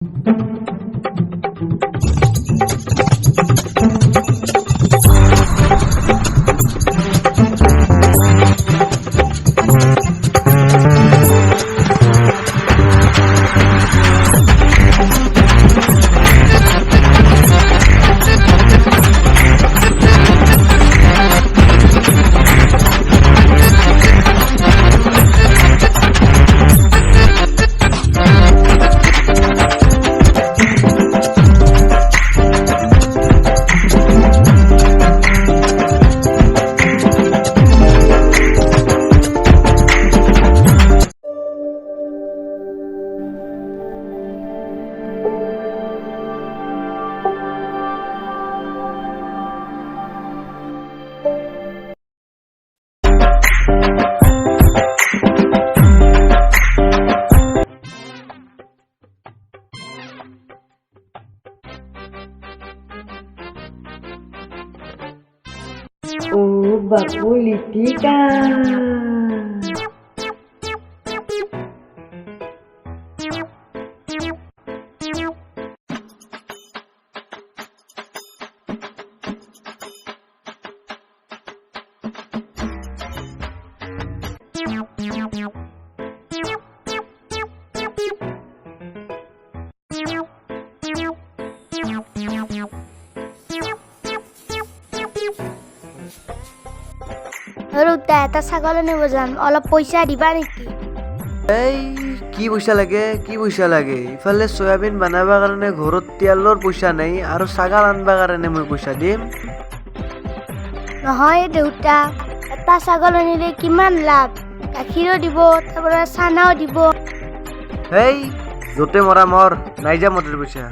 অ' বাকলিটিকা। দেউতা, এটা ছাগল আনিব যাম, অলপ পইচা দিবা নেকি? এই, কি পইচা লাগে, কি পইচা লাগে? ইফালে চয়াবিন বনাব কাৰণে ঘৰত তেলৰ পইচা নাই আৰু ছাগাল আনবা কাৰণে মই পইচা দিম? নহয় দেউতা, এটা ছাগল আনিলে কিমান লাভ, গাখীৰো দিব, তাৰ পৰা চানাও দিব। এই, য'তে মৰা মৰ, নাই যা মদৰ পইচা।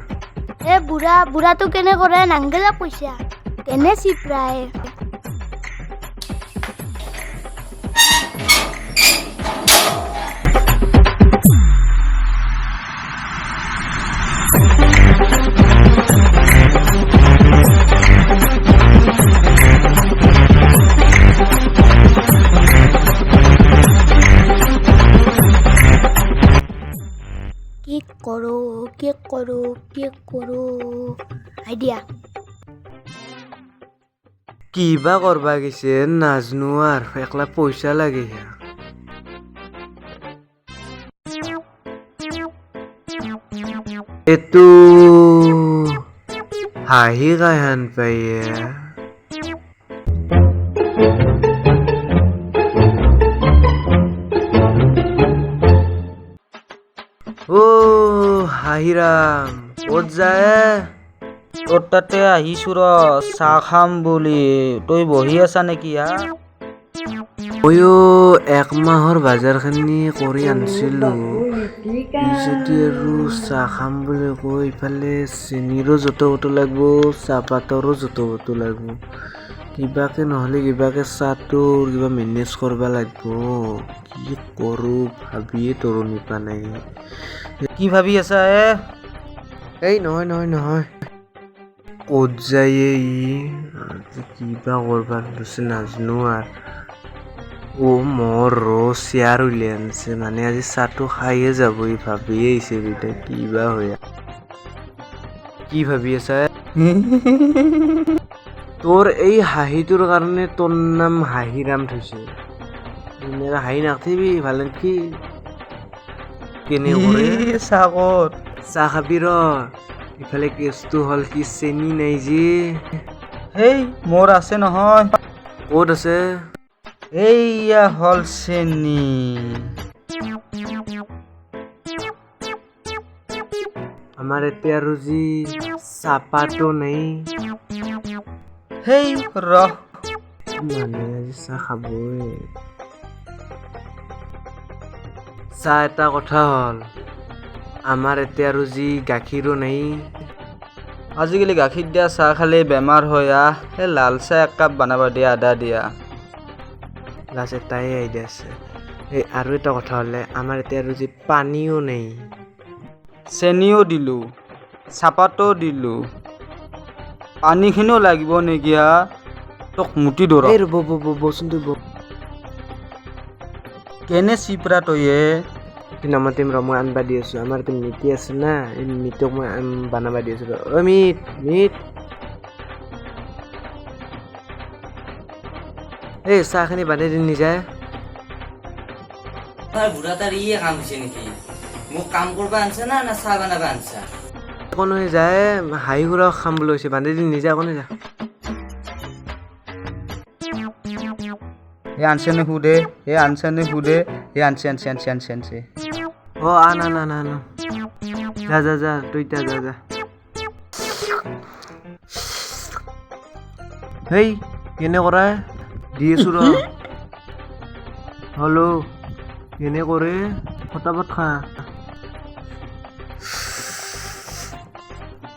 এ বুঢ়া, বুঢ়াটো কেনে কৰে, নাংগেলা পইচা কেনে চিপৰাই। কি কৰোঁ, কি কৰোঁ, কি কৰোঁ, আইডিয়া। কিবা কৰবা গৈছে নাজনো আৰ, একলা পইচা লাগে হিয়া। এইটো হাঁহি কাহান পাইয়ে। অ হাঁহিৰাম, ক'ত যায়? তোৰ তাতে আহিছো ৰ চাহ খাম বুলি, তই বহি আছা নেকি হা? ময়ো এক মাহৰ বাজাৰখিনি কৰি আনিছিলো। ই যদি আৰু চাহ খাম বুলি কয়, ইফালে চেনিৰো য'ত ত'ত লাগব, চাহপাতৰো য'ত ত'ত লাগব। কিবাকে নহ'লে কিবাকে চাহটোৰ কিবা মেনেজ কৰিব লাগব। কি কৰোঁ ভাবিয়ে তৰণি পোৱা নাই। কি ভাবি আছা এ? এই নহয় নহয় নহয়, ক'ত যায় ই? আজি কিবা কৰবা ধৰিছে নাজনো আৰ। অ' মোৰ ৰ চেয়াৰ উলিয়াই আনিছে, মানে আজি চাহটো খাইয়ে যাব ই, ভাবিয়ে আহিছে বিটা কিবা হয়। কি ভাবি আছা? তোৰ এই হাঁহিটোৰ কাৰণে তোৰ নাম হাঁহিৰাম থৈছে। এনেকে হাঁহি নাথাকিবি, ভাল নেকি? কেনে কৰে? চাহ ক'ত? চাহ খাবি ৰ। ইফালে কেছটো হ'ল কি, চেনি নাই যে। হেই, মোৰ আছে নহয়। ক'ত আছে? এইয়া হ'ল চেনি। আমাৰ এতিয়া আৰু যি চাহপাতো নাই। হেই ৰহ। মানে আজি চাহ খাবই। চাহ এটা কথা হ'ল, আমাৰ এতিয়া আৰু যি গাখীৰো নাই। আজিকালি গাখীৰ দিয়া চাহ খালে বেমাৰ হয় আহ। এই লাল চাহ এক কাপ বনাব দিয়া, আদা দিয়া। লাষ্ট এটাই আইডিয়া আছে। এই আৰু এটা কথা হ'লে, আমাৰ এতিয়া আৰু যি পানীও নাই। চেনিও দিলোঁ, চাহপাতো দিলোঁ, পানীখিনিও লাগিব নেকি হা? তোক মুতি ধৰ। এই ৰ'ব, বচোন তই বহ। কেনে চিপৰা তই এ? তুই নামাতিম ৰ, মই আনবা দি আছোঁ। আমাৰ এইটো মিতি আছে না, এই মিতক মই বানাবা দি আছোঁ ৰ। ঐ মিত, মিত, এই চাহখিনি বান্ধি দি নিজে। তাৰ বুঢ়া তাৰ ইয়ে কাম হৈছে নেকি? মোক কাম কৰিব আনছা না না চাহ বনাব আনছা? কোনো যায় হাঁহি সুৰা খাম বুলি কৈছে, বান্ধি দি নিজে কোনো যা। এ আনছে নে সুধে, এ আনছে নে সুধে, এ আনছে আনছে আনছে আনছে আনছে। অ আন আন আন আন, যা যা যা, তুই যা যা যা। হেই কেনে কৰা দি আছো ৰ। হেল্ল' কেনে কৰে, ফটাফট খা।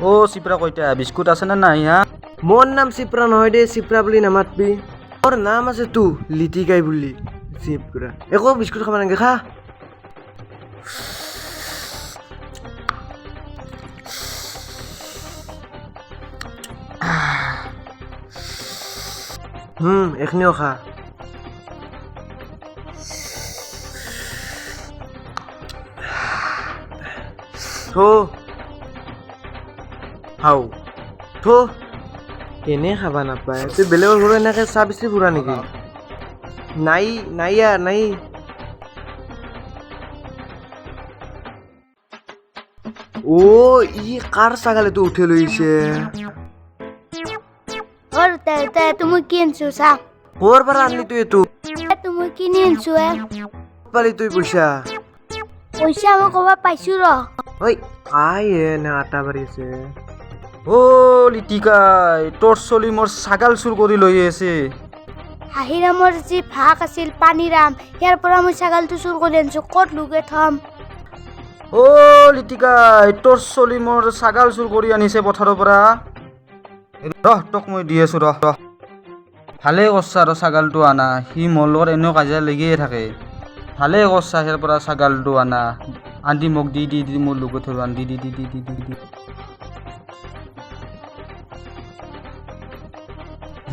অ চিপৰা কইতা, বিস্কুট আছে নে নাই হা? মোৰ নাম চিপ্ৰা নহয় দেই, চিপ্ৰা বুলি নামাতবি। মোৰ নাম আছে তো লিটিকাই বুলি। চিপ্ৰা একো বিস্কুট খাব নালাগে, খা। এইখিনিও খা। থো হাও থো, কেনে খাবা নাপায় তুই? বেলেগৰ ঘৰত এনেকে চাহ বেছি ফুৰা নেকি? নাই নাই আৰ নাই। অ ই কাৰ ছাগাল এইটো উঠি লৈ আহিছে? অ ৰুতা ৰুতা, এইটো মই কি আনছো চা। ক'ৰ পৰা আনলি তুই এইটো? এইটো মই কিনি আনছো হে। ক'ত পালি তুই পইচা? পইচা মই ক'ৰবাত পাইছো ৰ। ঐ কাই এনে আটা বাঢ়ি আছে? অ লিটিকাই, তোৰ চলি মোৰ ছাগাল চুৰ কৰি লৈ আছে। হাঁহিৰামৰ যি ভাগ আছিল পানীৰাম, ইয়াৰ পৰা মই ছাগালটো চুৰ কৰি আনছো, ক'ত লুকাই থ'ম? অ লিটিকাই, তোৰ চলি মোৰ ছাগাল চুৰ কৰি আনিছে পথাৰৰ পৰা। ৰহ তোক মই দি আছো, ৰহ ৰহ। ভালেই কৰছা আৰু ছাগালটো আনা, সি মোৰ লগত এনেও কাজিয়া লাগিয়ে থাকে। ভালেই কৰছা ইয়াৰ পৰা ছাগালটো আনা, আনদি মোক দি দি দি, মোৰ লগত থৈ আন দি দি দি দি দি দি দি।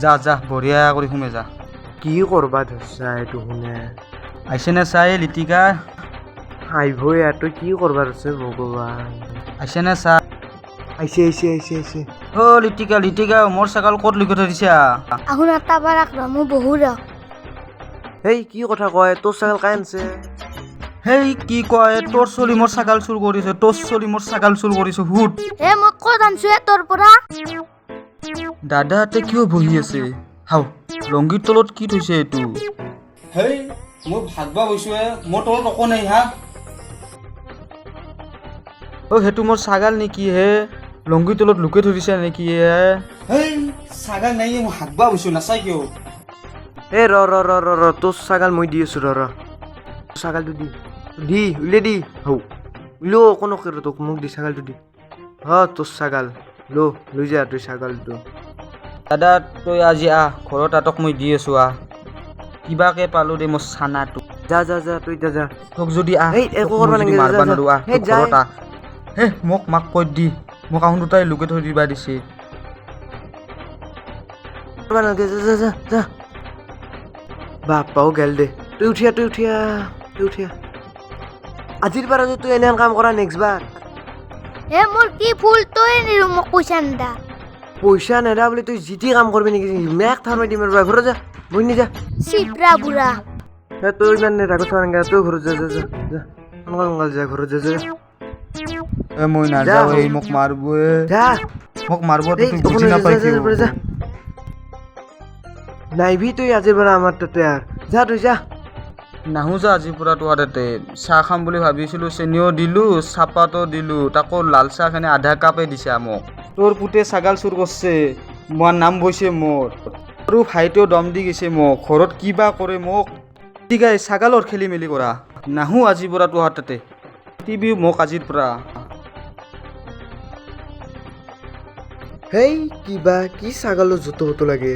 যা যা, বঢ়িয়া কৰি সোমে যা। কি কৰবা ধৰছা এইটো শুনে? আহিছে নে চাই লিটিকা? আহিবই আৰু, তই কি কৰবা ধৰছে ভগৱান। আহিছে নে চাই? আহিছে আহিছে আহিছে আহিছে। অ লিটিকা লিটিকা, মোৰ ছাগাল ক'ত লুকাই থৈ দিছা? আহোন আটা বাৰাক ৰ, মই বহু ৰ। হেই কি কথা কয়, তোৰ ছাগাল কাই আনছে? হেই কি কয়, তোৰ চলি মোৰ ছাগাল চুৰ কৰিছে, তোৰ চলি মোৰ ছাগাল চুৰ কৰিছে, সুধ। হে মই ক'ত আনছো হে তোৰ পৰা? দাদাহঁতে কিয় বহি আছে? হাও লংগীৰ তলত কি থৈছে এইটো? হেই মই ভাগবা গৈছো হে, মোৰ তলত একো নাই হা। অ সেইটো মোৰ ছাগাল নেকি হে? লংগীৰ তলত লুকাই থৈ দিছে নেকি হে? হেই ছাগাল নাই, মই হাগবা গৈছো, নাচাই কিয়? এ ৰ ৰ ৰ ৰ ৰ, তোৰ ছাগাল মই দি আছো, ৰ ৰ। ছাগালটো দি দি, উলিয়াই দি। হৌ উলিও একো নকৰে তোক, মোক দি ছাগালটো দি। হ তোৰ ছাগাল ল, লৈ যা তুই ছাগালটো। দাদা তই আজি আহ ঘৰত, আতক মই দি আছো, আহ। কিবাকে পালো দে মোৰ চানাটো। যা যা যা, তুই যা যা। তোক যদি আহ, হেই, একো তোক কৰবা মই যদি নালাগে, মাৰবা যা, যা। নোৱাৰো আহ, হেই, তই যা। ঘৰত আহ। হে মোক মাক কৈ দি, মোক আহোন দুটাই লুকাই থৈ দিবা দিছে। কৰবা নালাগে, যা যা যা যা। বাপ্পাও গেল দে। তুই উঠি আহ, তুই উঠি আহ, তুই উঠি আহ। আজিৰ পৰা যদি তুই এনেহেন কাম কৰা নেক্সট বাৰ। হে মোৰ কি ফুল, তই নিৰু মোক পইচা নিদা। পইচা নেদা বুলি তুই যি টি কাম কৰিবি নেকি? মেক থাৰ মাৰি দিম আৰু, ঘৰত যা, বহি নিজা। চিপৰা বুঢ়া। হে তই ইমান ৰাগত থোৱা নালাগে, তই ঘৰত যা যা যা যা, সোনকাল সোনকাল যা, ঘৰত যা যা। এ মই নাযাওঁ, এই মোক মাৰব এ। যা। মোক মাৰব, এই তুই বুজি যা, নাপাই যা, কিয়? যা, যা। নাইবি তুই আজিৰ পৰা আমাৰ তাতে আৰু, যা তুই যা। নাহো যা আজিৰ পৰা তোৰ তাতে। চাহ খাম বুলি ভাবিছিলোঁ, চেনিও দিলোঁ চাহপাতো দিলোঁ, তাকো লাল চাহখিনি আধা কাপে দিছা মোক। তোৰ পুতে ছাগাল চুৰ কৰিছে, মোৰ নাম বৈছে মোৰ। আৰু ভাইটোও দম দি গৈছে মোক, ঘৰত কিবা কৰে মোক। ঠিক আছে, ছাগালৰ খেলি মেলি কৰা। নাহো আজিৰ পৰা তোৰ তাতে, টিভি মোক আজিৰ পৰা। হেই কিবা কি ছাগালৰ জোতো লাগে।